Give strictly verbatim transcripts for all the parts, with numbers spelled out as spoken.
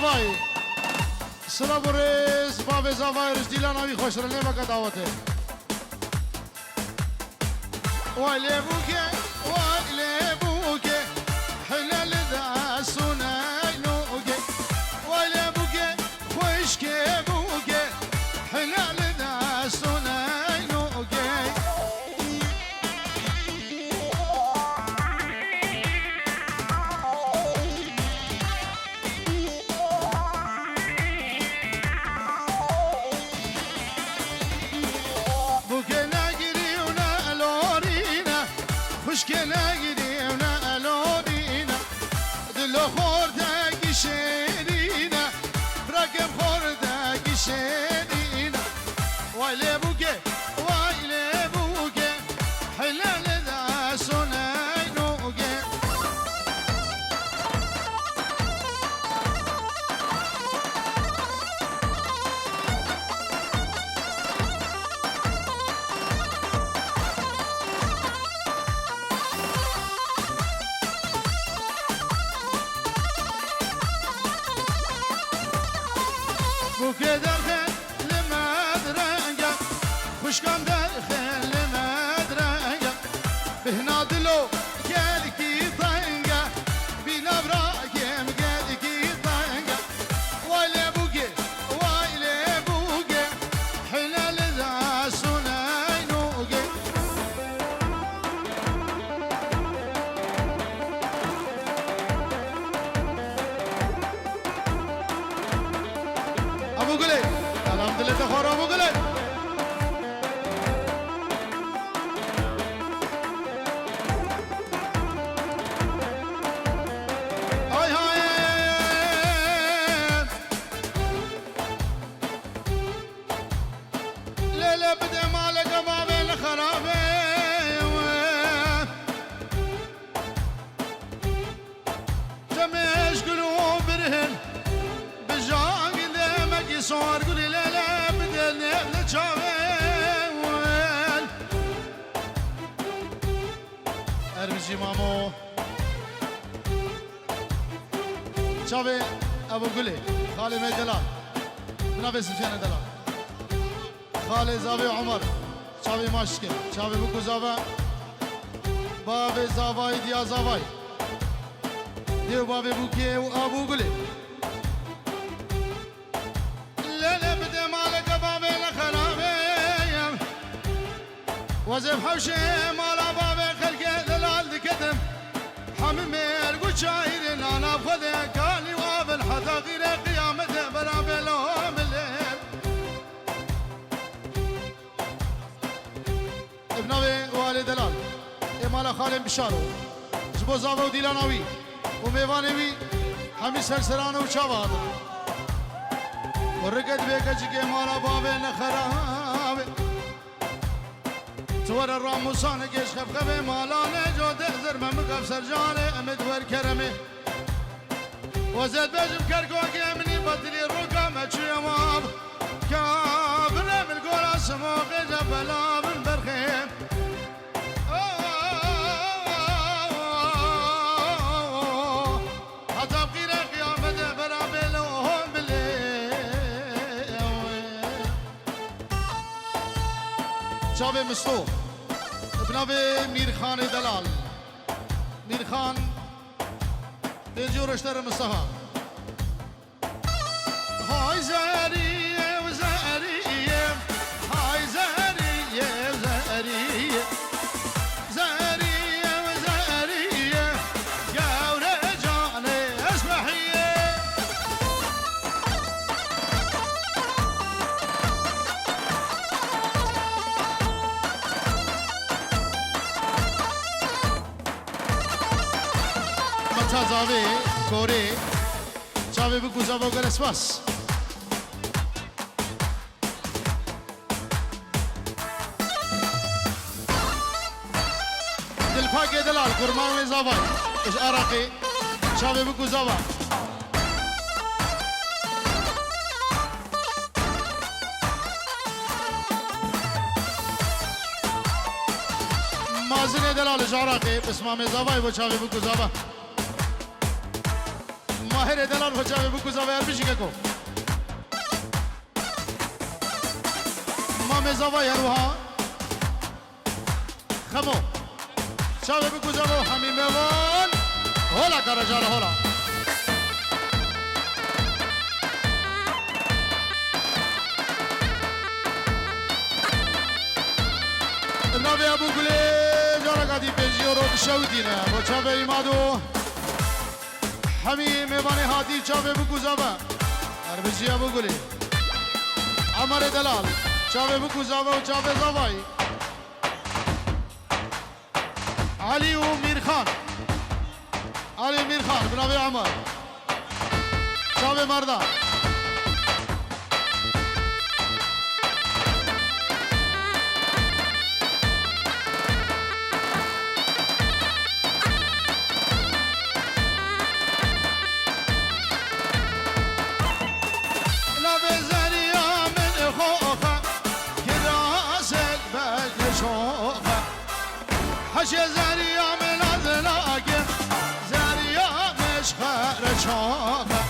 Vay. Silav û rêz, bavê zavayê rêz dîlana wî xweş re lê veke dawetê. Way lê bûke, way lê bûke, hilal de sonay noke. Way lê bûke, xweşke bûke, hilal de sonay noke. Bûke negirî û ne lorîne, xwişke negirî û ne lorîne, dilo xortekî şêrîne, rakim xortekî şêrîne. Way lê bûke, way lê bûke, hilal de sonay noke. Bûke derxe li me direnge, xwişkan derxe li me direnge. Bihna dilo gelkî tenge, bîna birakim gelkî tenge. Way lê bûke, way lê bûke, hilal de sonay noke. Abû Gulê. Selam dilê te xwe re Abû Gulê. Ay hay. Lê lê bide maleke bavê li xerabê we. Demêş gul û birhin, bi jangî demekî sor gulî lê lê bide nêv li çavê we. Erbijî mamo. Çavê Ebû Gulê, xalê me delal. Bi navê Sifyanê delal. Xalê zavê Omer. Çavê Maşke. Çavê Bûk û Zava. Bavê Zavayê, diya Zavayê. Dê û bavê Bûkê û Ebû Gulê. Lê lê bide maleke bavê li xerabê ye. Wezê bi hewşê mala bavê xelkê delal diketim. Hemî mêrg û çayirê nana bi xwe de kalî û avil heta qîrê qiyametê bera bê lo bilê. Bi navê Walê Delal, ê mala xalên Bişar o. Ji bo zava û dîlana wî û mêvanê wî hemî ser serane û çava hatin. Û rike dibê keçikê mala bavê ne xerabe. Tu were ramûsanekê ji xebxebê mala ne code zirme min xef ser canê em ê di wer keremê. Wezet bêjim kergokê minî betilî roka me çûye wab. Ka birê min gora simoqê ce bela min berxê. Heta qîrê qiyametê bera bê li hon bilê. Çavê Misto. Bi navê Mîrxanê Delal. Mîrxan. Pêncî û reştere Mistefa. Hay zeriyê, zeriyê, hay zeriyê, zeriyê. Zeriyê, zeriyê, gewre canê esbehiyê. Meta zavê, korê, çavê bi guzava gere spas. Dilpakê Delal, kurman wê zavay. Ji Araqê, çavê bi guzava. Mazinê Delal ji Araqê, pismamê zavay bo çavê bi guzava. Mahirê delal xwe çavê bikûza ve her bijî keko. Mamê Zavay her wiha. Xemo. Çavê bikûza ve hemî mêvan. Hola kara cara hola. Navê Ebû Gulê careka dî pêncî euro dişewitîne. Bo çavê Îmado. Hemî mêvanê hatî çavê bikûza ve. Her bijî Ebû Gulê. Emerê delal. Çavê bikûza ve û çavê zavayî. Elî û Mîrxan. Elî Mîrxan, bi navê Emer. Çavê merda. Navê zeriya min xo xwe, kirasek belê şoxe. Heçê zeriya min laz nake, zeriya meşxere şoxe.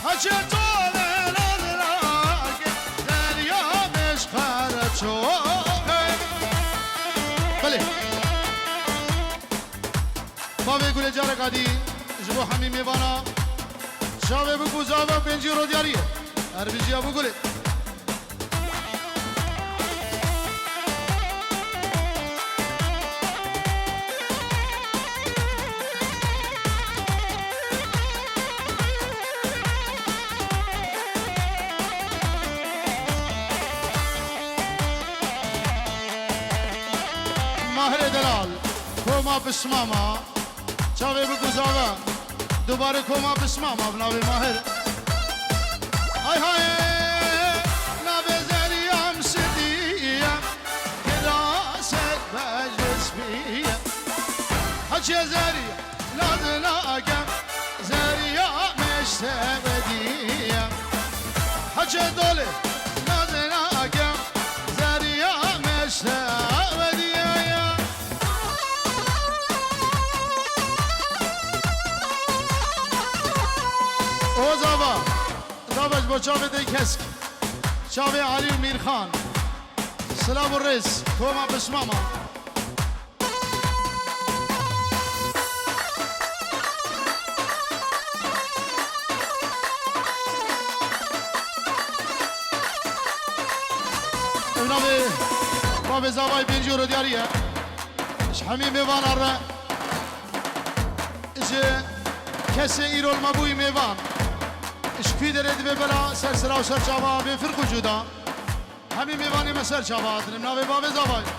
Heçê tolê laz nake, zeriya meşxere şoxe. Belê. Bavê Gulê careka dî ji bo hemî mêvana. Çavê bikûza ve pêncî euro diyarî ye. Her bijî Ebû Gulê. Mahirê delal, koma pismama, çavê bikûza ve, dubare koma pismama bi navê Mahir. Hay hay, navê zeriyam sidiye, kirasek bejlis biye. Heçê zeriya laz nake, zeriya meşte vediye. Heçê dolê laz nake, zeriya meşte vediye. O zava, zava ji bo çavê te kesk. Çavê Elî û Mîrxan. Silav û rêz, koma pismama. Ev navê bavê zavayê pêncî euro diyarî ye. Ji hemî mêvanan re, ji kesê îro li me bûyî mêvan, ji kî derê divê bela ser sira û ser çava vê firq û cuda. Hemî mêvanê me ser çava hatine, navê bavê zavayê.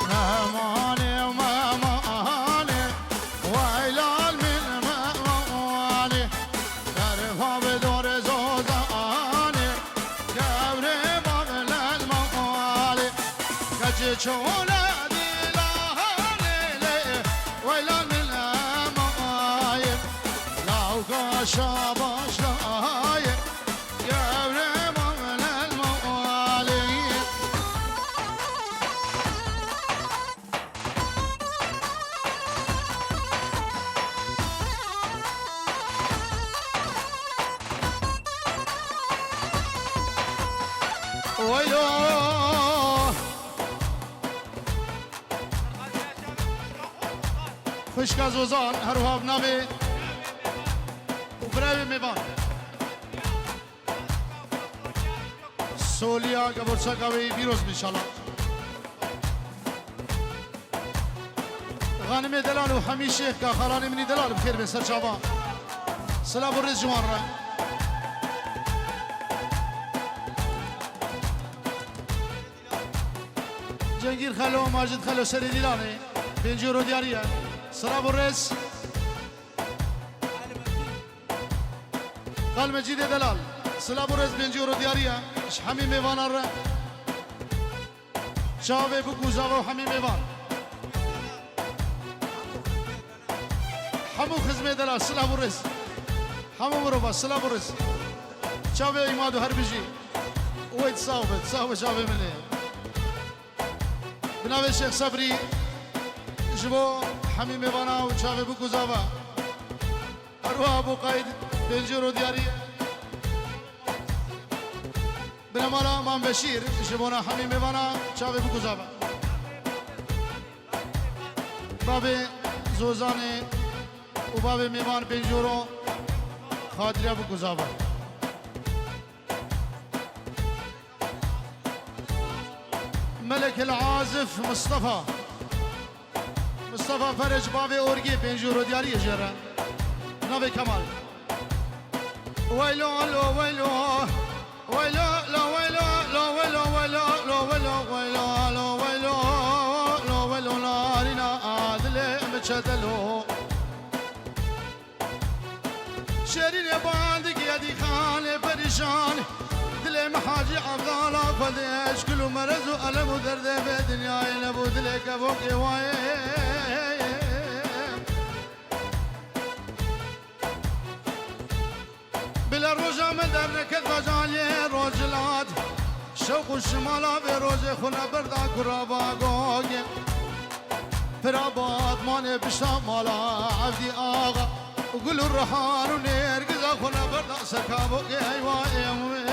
Memanê, memanê, weylal min memanê. Derva bi dorê zozanê, gewre bavlel maqalê. Keçi çole dilanê lê, weylan min emayê. Lawka şabaşlayê, gewre bavlel maqalê. Waylo! Xwişka Zozan, her wiha bi navê û birayê mêvan. Soliya Geborçaka wê pîroz be înşallah. Xanimê delal û hemî şêxka xalanê min î delal bi xêr bên ser çava. Silav û rêz ji wan re. Cengîr Xelo, Macid Xelo serê Lîlanê. Pêncî euro diyarî ye. Silav û rêz. Xal Mecîdê delal, silav û rêz, pêncî euro diyarî ye ji hemî mêvanan re. Çavê bikûza ve û hemî mêvan. Hemû xizmê delal, silav û rêz. Hemû mirova, silav û rêz. Çavê Îmad û her bijî. Wê sax be, sax be çavê min ê. Bi navê Şêx Sebrî ji bo hemî mêvana û çavê bûk û zava. Her wiha bo qayîd pêncî ro diyarî. Binemala Mam Beşîr ji bona hemî mêvana çavê bûk û zava. Babê Zozanê û babê mêvan pêncî ro xatire bûk û zava. Melek el Azif Mustafa. Mustafa Ferec bavê Orgê pêncî ro diyarî jê re. Navê Kemal. Weylo, lo, weylo. Weylo, lo, weylo, lo, weylo, weylo, lo, weylo, weylo, lo, weylo, lo, weylo, narîna dilê min çetelo. Şêrînê bandikî yedî xanê perîşan. Dilê min Hacî Evdala Xwedê eşkil û merez û elem û derdê vê dinyayê nebû dilê kevokê wayê. Bila roja min derneket vecaliyê rojhilat. Şewq û şimala vê rojê xwe nebirda kura bagogê. Pira Batmanê pişta mala Evdî Axa. Gul û rihan û nêrgiza xwe nebirda ser kavokê heywa ê wê.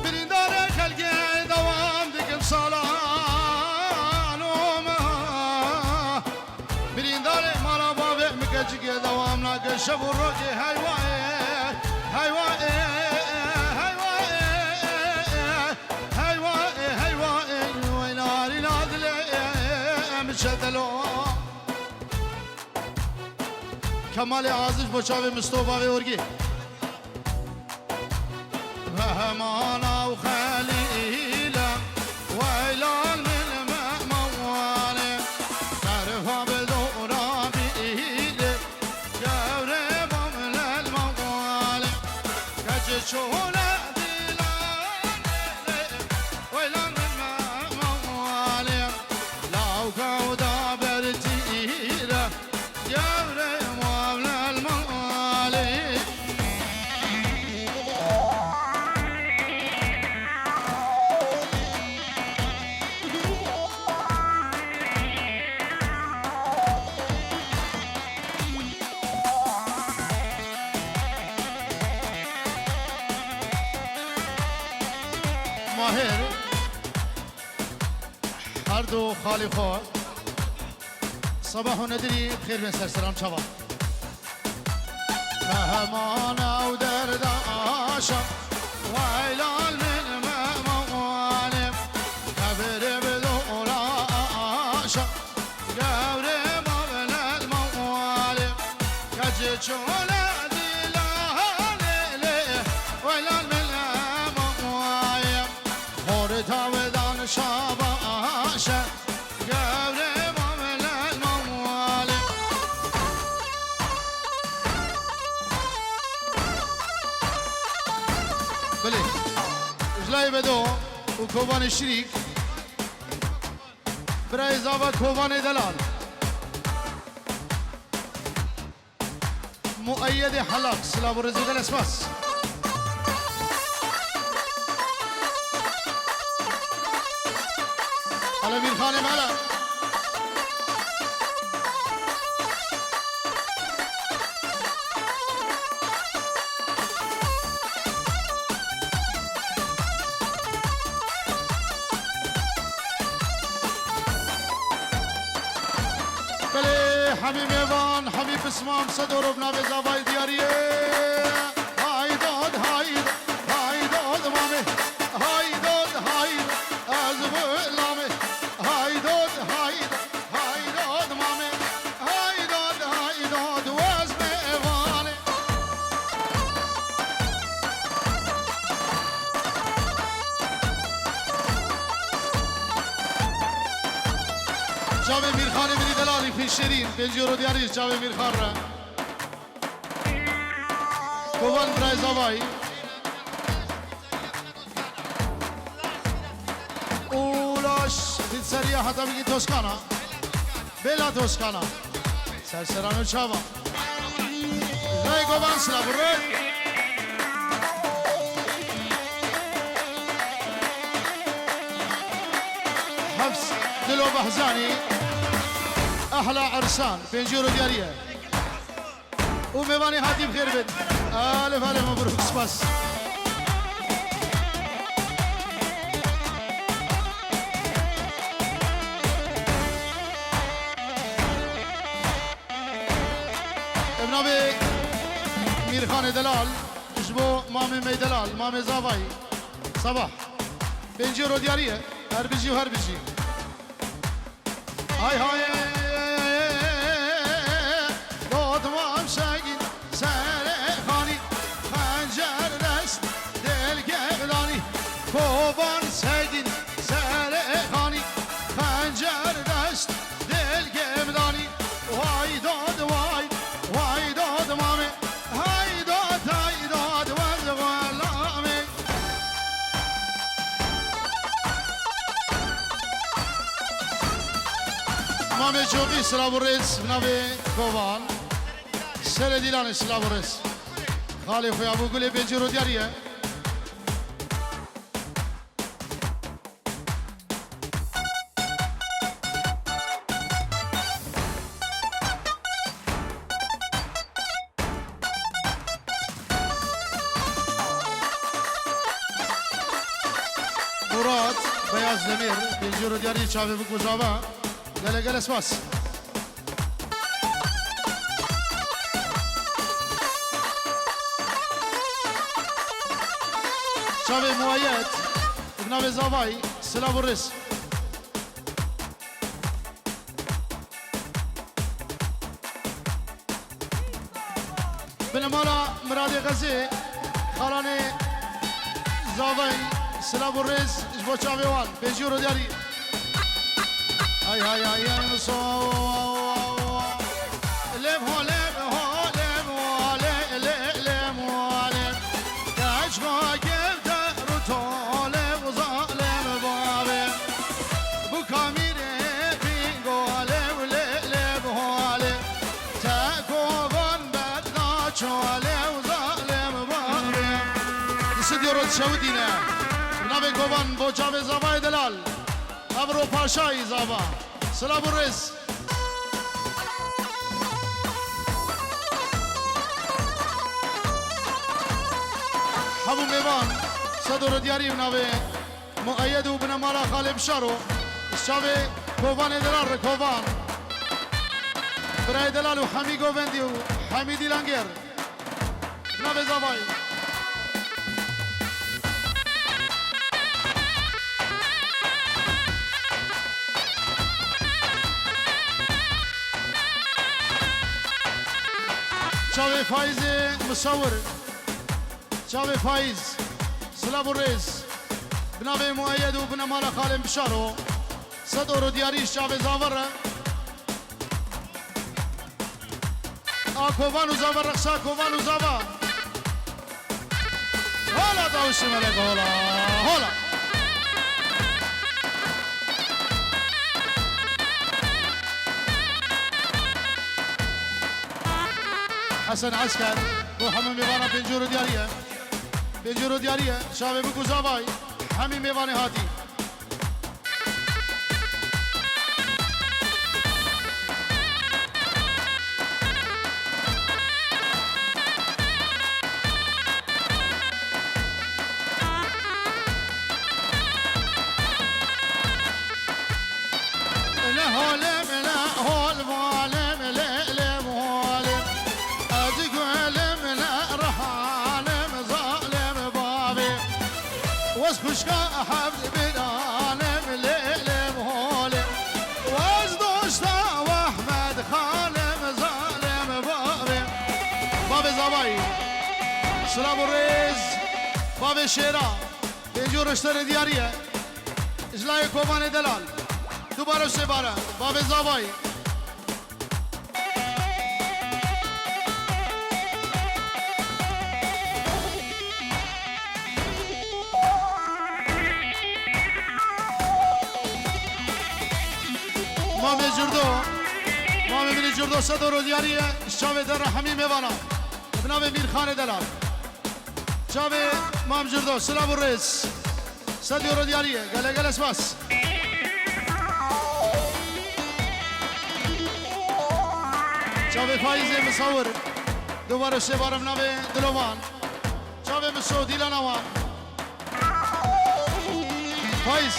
Birîndarê xelkê dewam dikim salan û me. Birîndarê mala bavê min keçikê dewam nake şev û rojê heywa ê, heywa ê, heywa ê, heywa ê, heywa ê, wey narîna dilê min çetelo. Kemalê Aziz bo çavê Misto bavê Orgî. Mehmana û Xelîle, weylan min mehmewale, terfa bi dora bîle, gewre bamlel mewale, keçi çole dilane, weylan min mehmewale, law kewda bertîre, Gevrê mavlel malê. Mahir. Her du xalî xwe. Sabah û Nedirî bi xêr bên ser selam çavan. Mehman ew derdaşa, weylan min mehmanê. Kebirê bi dora aşa, gewrê mavlel mawalê. Keçê çole dîlanê lê, weylan min mehmanê. Xorê tavedan şabaşe, gewre mavlel mawalê. Belê. Ji layê Bedo û Kobanê Şirîk, birayê zava Kobanê Delal. Mueyyedê Helak, silav û rêzê gelek spas. Hele Mîrxanê me hele. Belê, hemî mêvan, hemî pismam, sed oro bi navê zavayê diyariyê. Haydod, haydod, haydod mamê. Haydod, haydod, ez gulamê. Haydod, haydod, haydod mamê. Haydod, haydod, wez mêvanê. Çavê Mîrxanê min î delalî xîşêrîn, pêncî euro diyarî çavê Mîrxan re. Kovan Bray Zavay. Ulaş pizzeriya heta bigî Toskana. Bêla Toskana. Serseran û çava. Lay Govan, silav û rêz. Hefs Dilo Behzanî. Ehla Ersan. Pêncî euro diyarî ye. û mêvanê hatî bi xêr bin. Alef, alef, mebrûk, spas. Bi navê Mîrxanê Delal, ji bo mamê me yê delal, mamê Zavayî. Sabah. Pêncî euro diyarî ye. Her bijî û her bijî. Hay hay, dodmam şegin serê xanî, xencer dest dil gevdanî. Kovan şegin serê xanî, xencer dest dil gevdanî. Vay dod vay, vay dod mamê, hay dod, hay dod, wez welamê. Mamê Coxî, silav û rêz, bi navê Kovan. Serê Dîlanê, silav û rêz. Xalê xwe ya bû, gulê pêncî euro diyarî ye. Murat Beyaz Demir, pêncî euro diyarî, çavê bik û zava. Gele gele spas. Çavê Muayet, bi navê Zavay, silav û rêz. Binemala Miradê Xezê, xalanê Zavay, silav û rêz ji bo çavê wan, pêncî euro diyarî. Hay hay hay hay, so. Lem ho, lem ho, lem ho, le, le, lem ho, lem. Keç ho, gevde, ruto, lem, zalem, bavê. Bu kamîrê, pingo, lem, le, lem ho, lem. Te kovan berda çolê û zalê min babê. Di stûdyo re dişewitîne. Bi navê Kovan bo çavê Zavayê Delal. Evro Paşayî Zava. Silav û rêz. Hemû mêvan. Sed euro diyarî bi navê Muayed û binemala Xalê Bişaro, ji çavê Kovanê Delal re Kovan, birayê Delal û Hemî Govendî û Hemî Dîlangêr, navê Zavayî. Çavê Faîzê Misewir. Çavê Faîz, silav û rêz. Bi navê Muayed û binemala Xalên Bişaro, sed euro diyarî ji çavê Zava re. A Kovan û Zava, reqsa Kovan û Zava. Hola dawişê melek, hola, hola. Hesen Esker, bo hemû mêvana pêncî euro diyarî ye. Pêncî euro diyarî ye. Çavê bik û Zavay, hemî mêvanê hatî. Ne halim, ne hol valim, lê lê valim. Ez gulim, ne rihanim, zalim bavê. Wez kuşka hevd bilalim, lê lê valim. Wez doşta Ahmed Xalim, zalim bavê. Bavê Zavayî. Silav û rêz. Bavê Şêra. Pêncî euro ji te re diyarî ye. Ji layê Kovanê Delal. Dubare û sêbare. Bavê Zavayî. Mamê Cirdo. Mîrî Curdo sed euro diyarî ye, çavê te re hemî mêvana. Bi navê Mîrxanê Delal. Çavê Mam Curdo, silav û rêz. Sed euro diyarî ye, gele gele spas. Çavê Faîzê Misawir, dubare sêbarim navê Dilovan. Çavê Miso, dîlana wan. Faiz.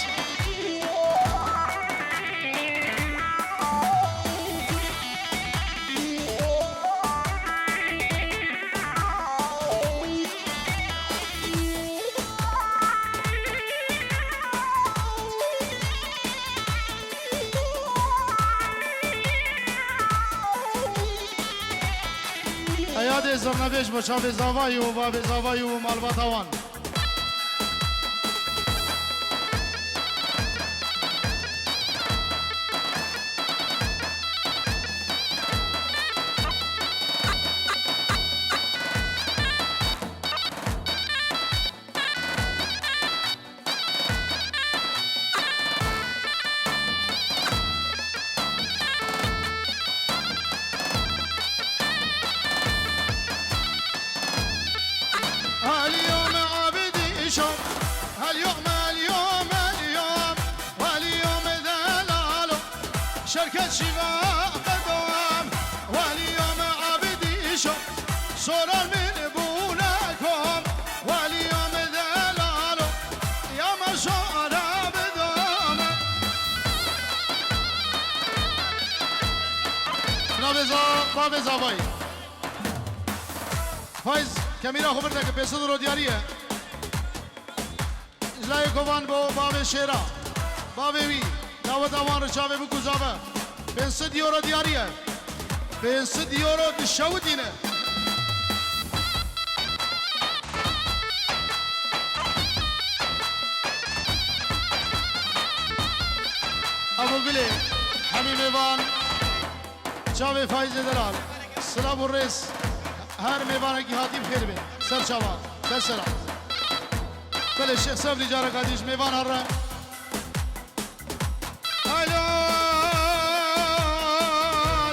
Eyadê zirnebêj bo çavê zavayî û bavê zavayî û malbata wan. اليوم عبدي شوم، اليوم، اليوم، اليوم، واليوم دلالو، شركة شباب قدوم، واليوم عبدي شوم، صورة من بولاكم، واليوم دلالو، يا مشورة بدوم. Navê za, bavê zavayî. Faiz, kemîra xwe birde ki pênc sed euro diyarî ye. Ji layê kovan bo bavê şêra. Bavê wî, daweta wan re çavê bikû zave. Pênc sed euro diyarî ye. Pênc sed euro dişewitîne. Evo Gulê, hemî mêvan. Çavê Faîzê Delal, silav û rêz. Her mêvanekî hatî bi xêr be. Ser çava, ser sera. Belê Şêx Sebrî careka dî ji mêvan here. Alo,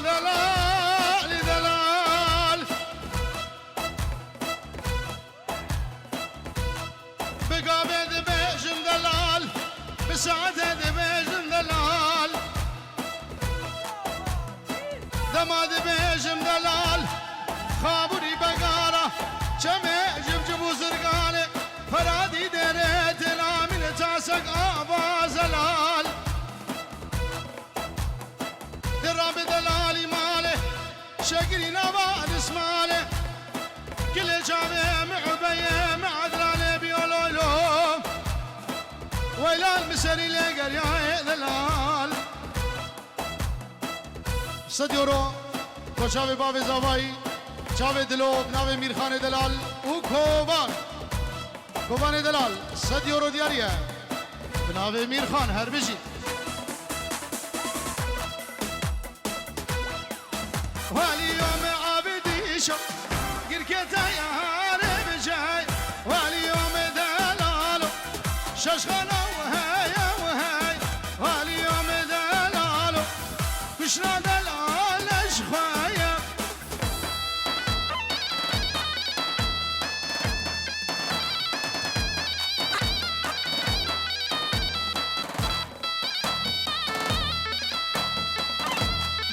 Delal, Delal. Bi gavê dibêjim delal, bi saetê dibêjim delal. Dema dibêjim delal, xabûrî begara, çemê civciv û zirganê, feradî derê têlamîne tasek ava zelal. Dira bi delalî malê, şekirî nava dismalê. Gilê çavê mi ubeyê mi edranê biyo loylo. Weylal mi serî lê geriyayê delal. Sed euro, bo çavê bavê zavayî, çavê dilo, bi navê Mîrxanê Delal û Kovan. Kobanê Delal, sed euro diyarî ye. Bi navê Mîrxan, her bijî. Welî yome abidîşo, girkete yarê bicey. Welî yome delalo, şeşxana weheye wehey. Welî yome delalo, kuşna delale ji xwe ye.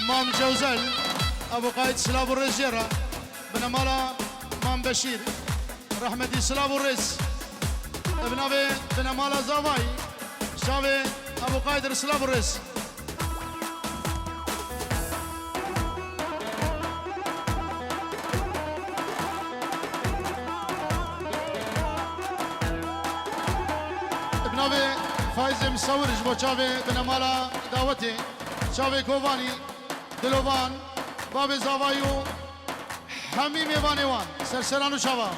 Mam Cewzel, Ebu Qayt, silav û rêz jê re. Binemala Mam Beşîr, rehmetî, silav û rêz. Bi navê binemala Zavayî, çavê Ebu Qayt re silav û rêz. Bi navê Faîzê Misawir ji bo çavê binemala dawetê, çavê Kovanî, Dilovan, Bavê Zavayî û hemî mêvanê wan, serseran û çava.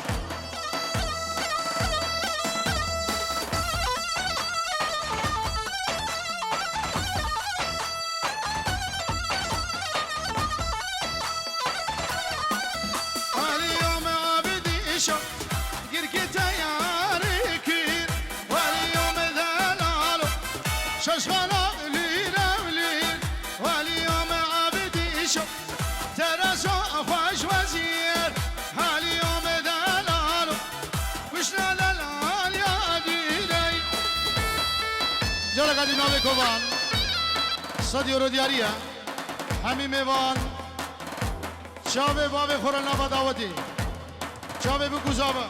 Alî yome abidî şo, girkî teyarî kir. Welî yome delalo, şeşxana lîr ew lîr. Welî yome abidî şo, Kovan, sed euro diyarî ye. Hemî mêvan, çavê bavê xwe re nava dawetê. Çavê bikuza be.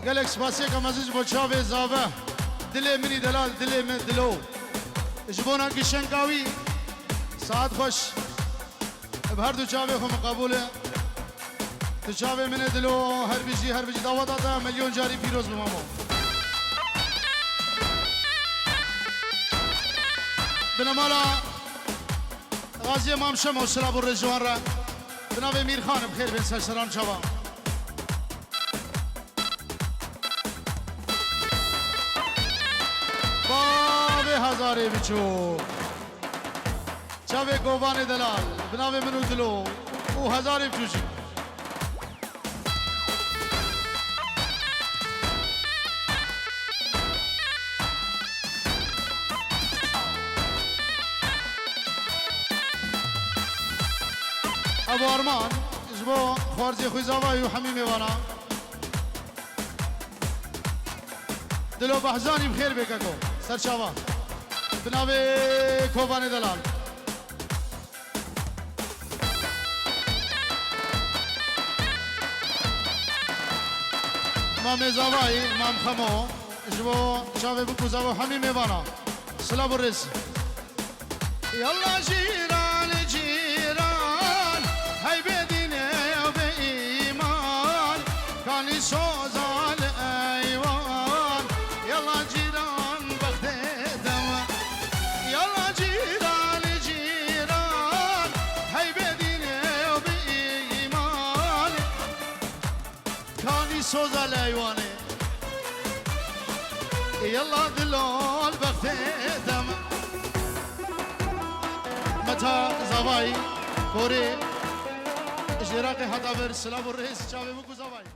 Gelek spasiyeke mezin ji bo çavê zave. Dilê min î delal, dilê min dilo. Ji bona gişenka wî, saet xweş. Bi her du çavê xwe min qebûl e. Tu çavê min e dilo, her bijî, her bijî. Daweta te milyon carî pîroz bi mamo. Binemala Gaziyê Mam Şemo, silav û rêz ji wan re. Bi navê Mîrxan, bi xêr bên ser seran çavan. Bavê Hazarê biçûk. Çavê Kovanê delal. Bi navê min û dilo. Û Hazarê biçûk. Ev arman ji bo xwarzê xwîzavayî û hemî mêvana. Dilo Behzanî bi xêr bê keko. Serçava. Bi navê Kovanê Delal. Mamê Zavayî, Mam Xemo, ji bo çavê bikû zavo hemî mêvana. Silav û rêz. Yalla cîran, cîran, hey bê dîn û bê îman, kanî soza li eywan. Yalla cîran, bextê dema. Yalla cîran, cîran, hey bê dîn û bê îman, kanî soza li eywanê. Yalla dilol bextê dema. Meta Zavayî, Korê, ji Iraqê heta vir, silav û rêz, çavê bikû Zavayî.